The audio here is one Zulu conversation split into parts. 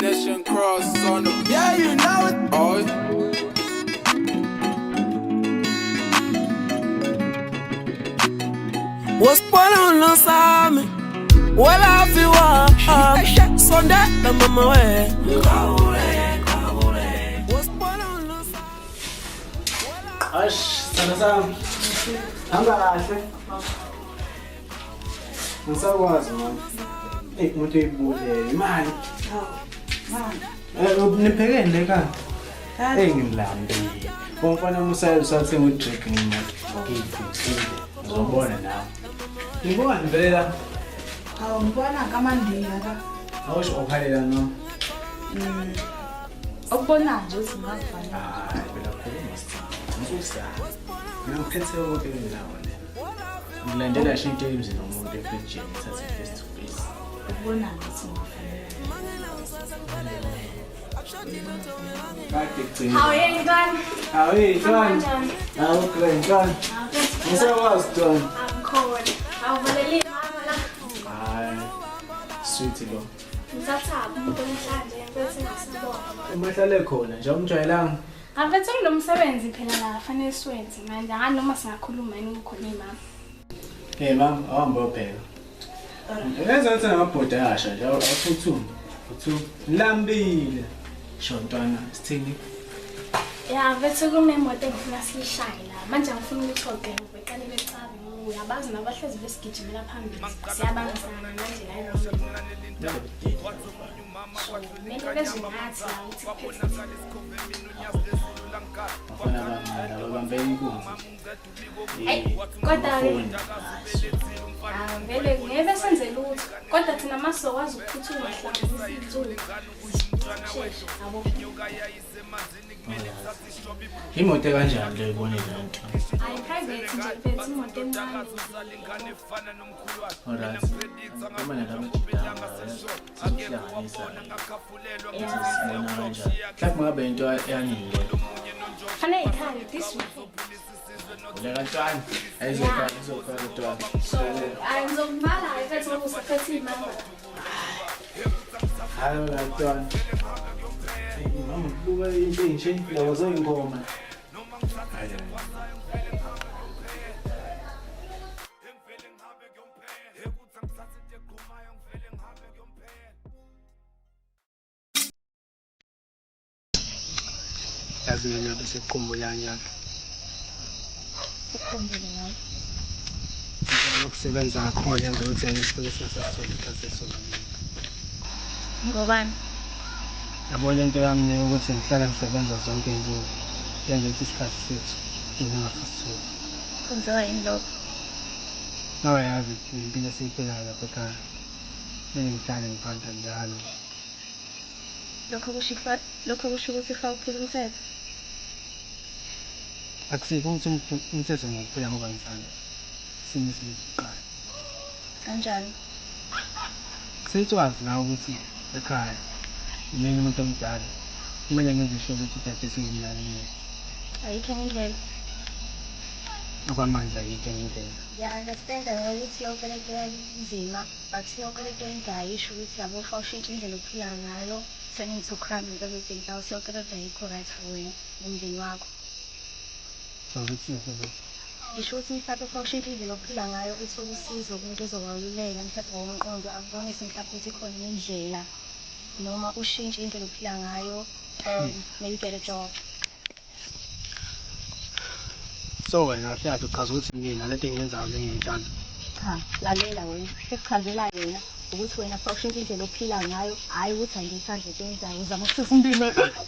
Nation cross on the yeah, you know it. Oh. Wasibona unosami wela fiwa sondela mama we Wasibona unosami. Ash, sana sami. Hamba kahle. Ngisakwazi mama. Ey, umuntu uyibulele imali. Eh, niphekeni le ekhaya? Ey, ngilambile. Umfana umusayo usathenga udrink ngimoto. Ngiyiphuzile. Uzobona nawe. Ngibona vele la. Hawu ngibona kamandiya la. Awusho okhalela no. Okubona nje ukuthi ngingakufana. Hayi, phela khuluma sithanda. Ngizosala. Mina ngiphethe konke enginawo le. Ngilandela nje into emzini womuntu efrijini ngithathe face to face. Okubona nje ukuthi ngingafanele. Kade kugcina. Hawu yey ntwana. Hawu hey Ntwana. Kanjani? Hawu great Ntwana. Ngisakwazi Ntwana. Angikhona. Awuvalelile mama la. Hayi. Sweet lo. Ngithathaphi umuntu namhlanje mfethu engasibona. Uma hlale khona nje umjwayelanga. Mfethu kunomsebenzi phela la fanele siwenze manje. Angani noma singakhuluma yini kukhona imama. Hey mama, awuhambe uyobheka. Yenza ngathi namabhoda ayasha nje awuphuthumi. Phuthumi. Ngilambile. Sho Ntwana, sithini? Ya mfethu kunemoto engifuna siyishaye la. Manje angifuni ukuthi ogenge beqale becabe ngoba uyabazi nabahlezi besigijimela phambili. Siyabangisana manje la eroad. Kumele bezwe ngathi la ukuthi kuphethe. Bafana abancane ababambe inkunzi. Hayi, kodwa-ke Ah, vele ngeke senze lutho kodwa thina masizokwazi ukuphuthuma sihlanganisa iy'nsuku sheshe yabo. Imoto kanjani le ibonile nto? Hayi private nje mfethu imoto encane. Alright. Uma nalabo jidanga sizohlanganisa. Sibona kanjani. Mhlawumbe ngabe into yanini le. Fanele ikhale this week. Le kantwana. Ayizokhala izokhala ntwana. So hayi ngizokubala hayi mfethu ngoba usaphethe iy'manga. Hayi kantwana. Mama buka into enje labo zeyingoma. Hayi. Yazi mina bese kukhumbula kanjani. Ukukhumbule ngani? Ukusebenza kakhulu yenza ukuthi ngisuke sesasithola isikhathi sobabili. Ngobani? Yabo le nto yami le ukuthi ngihlala ngisebenza zonke iy'nsuku yenza ukuthi isikhathi sethu ngingasasitholi. Kwenziwa yini lokho? Nawe yazi impilo esiyiphilayo lapha ekhaya. Kumele ngihlale ngiphansa njalo. Lokho kusho lokho kusho ukuthi fa uphula umthetho. Akusikho ukuthi umthetho ngiwuphula ngoba ngithanda. Isimo esiqala. Kanjani? Setswazi nawe ukuthi ekhaya mina umuntu omdala kumele ngenze sure ukuthi udade sengimlalele. Ayikho enye indlela. Okwamanje ayikho enye indlela. Ngiya-understand-a ukuthi yonke lento inzima but yonke lento oyenzayo isho ukuthi yabo fa ushintshe indlela ophila ngayo turn into crime and everything else yonke lento ayikho right for wena nomndeni wakho. So ukuthi Ngisho ukuthi mhlawumbe fa ushintshe indlela ophila ngayo uthole usizo kumuntu ozokwaluleka mhlawumbe ngokomqondo akubonise mhlawumbe ukuthi ikhona indlela noma ushintshe indlela ophila ngayo maybe get a job. So wena kahle kahle uchaza ukuthi mina lento engiyenzayo le ngiyithanda. Cha, lalela wena. Ekuchazela yena ukuthi wena fa ushintshe indlela ophila ngayo, hhayi ukuthi angiyithandi lento oyenzayo uzama ukususa umndeni.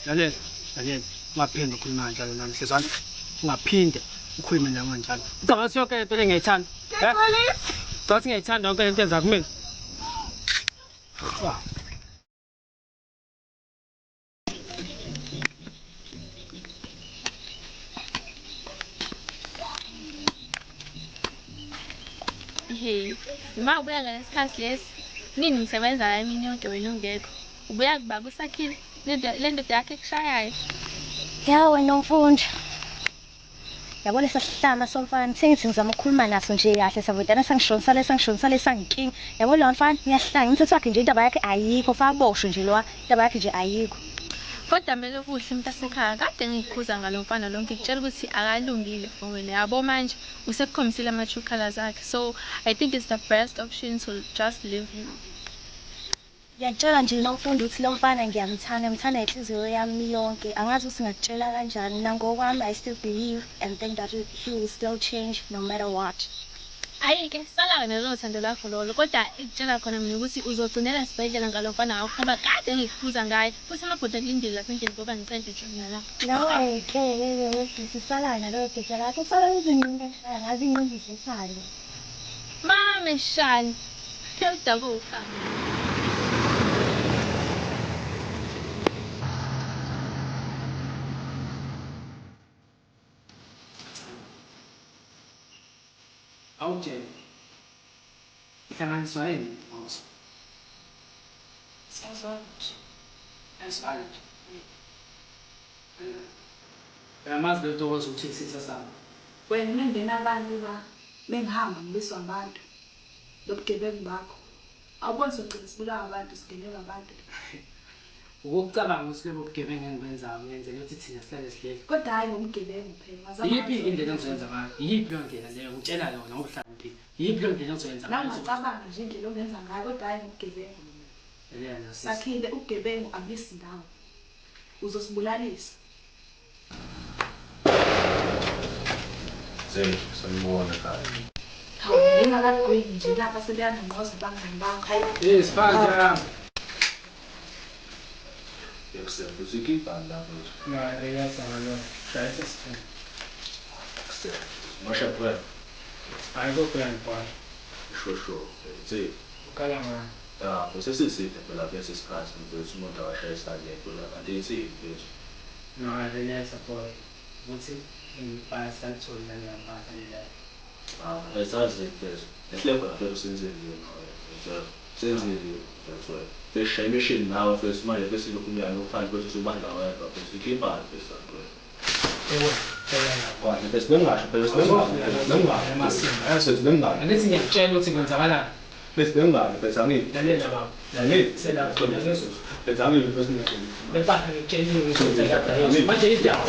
Lalela, lalela. Ungaphinde ukhulume kanjalo nami hlezwana. Ungaphinde ukhulume nami kanjalo. Ucabanga ukuthi yonke lento le ngiyayithanda? Eh? Ucabanga ukuthi ngiyayithanda yonke lento enza kumina? Ah. Hey, uma ubuya ngalesikhathi lesi, nini ngisebenza la imini yonke wena ungekho. Ubuya kubaba usakhile, le ndoda yakhe ekushayayo. Ya wena mfundi. Yabo lesa sihlama somfana sengithi ngizama ukukhuluma naso nje kahle savodana sangishonisa le sangishonisa le sanginkinga. Yabo lo mfana uyahlanya umthetho wakhe nje indaba yakhe ayikho faka aboshwe nje lowa indaba yakhe nje ayikho. Kodwa kumele kuhle mntasekhaya kade ngikukhuza ngalo mfana lo ngikutshela ukuthi akalungile for wena yabo manje usekukhombisile ama-true colours akhe so I think it's the best option to just leave him. Ngiyakutshela nje Nomfundo ukuthi lo mfana ngiyamthanda, ngimthanda ngenhliziyo yami yonke. Angazi ukuthi ngingakutshela kanjani. Mina ngokwami I still believe and think that he will still change no matter what. Hhayi-ke sala-ke nalolo thando lwakho lolo kodwa engikutshela khona mina ukuthi uzogcinela esibhedlela ngalo mfana wakho ngoba kade ngikukhuza ngaye futhi amabhodwe akulindile lapha endlini ngoba ngicede nje mina la. Nawe-ke wesisi sala naloyo bheja lakho sala izinqinda ngazi inqinda idlisane. Mame shani uyakudabuka. Awutshele. Ihlanganiswa yini inkosi? Siyazwana nje. Ayizwani nje. Uyamazi lo Ntokozo ukuthi isitha sami. Wena unengena abantu la. Bengihamba ngibiswa abantu. Lobugebengu bakho. Awuboni sogcina sibulawa abantu sigebenga abantu. Ukucabanga ukuthi lobo bugebengu engibenzayo ngenzela ukuthi thina sihlale sidlele. Kodwa hhayi ngobugebengu phela. Ungazama Iyiphi indlela engizoyenza ngayo? Iyiphi leyo ndlela leyo? Ngitshela yona ngokuhlakaniphile. Iyiphi leyo ndlela engizoyenza Nawe ngayo? ungacabanga nje indlela ongenza ngayo kodwa hhayi ngobugebengu. Lalela sisi. Sakhile ubugebengu abuyisi ndawo. Uzosibulalisa. Zey, sanibona ekhaya. Hawu, ngingakagwinyi nje lapha sebeyangingqoza abangani bakho. Hayi. Yes, fanja. Ekuseni usikibhani lapho nje. Ngiyayasa ngalo. Shayisa sithini. Masha brand. Hayi kokuyangibona. Sure sure. Zey, Ukhala ngani? ah, usesiside phela kulesi sikhathi mfethu umuntu akashayisane phela kanti ithini mfethu. No, relaxa boy. Ukuthi ngibhasa ngithole la ngiyambasa lela. Ah, esazi mfethu. Ehle khona mfethu senzeni mfethu. Senzeni mfethu. Beshaya imishini nawe mfethu manje bese lokhu umyalo uphansi bese usubanda wedwa mfethu ikibhani mfethu. Ewe, phela lapho. Kwahle mfethu bengingasho mfethu bengingasho Emasimba. mfethu bengingasho. Angithi ngiyakutshela ukuthi kwenzakalani. Mfethu bengingasho mfethu angithi. Lalela baba. Angithi. Selapho ngiyakuzwa. Mfethu angithi mfethu. Lempahla ngikutshelile ukuthi kwenzakalani. Manje idawo.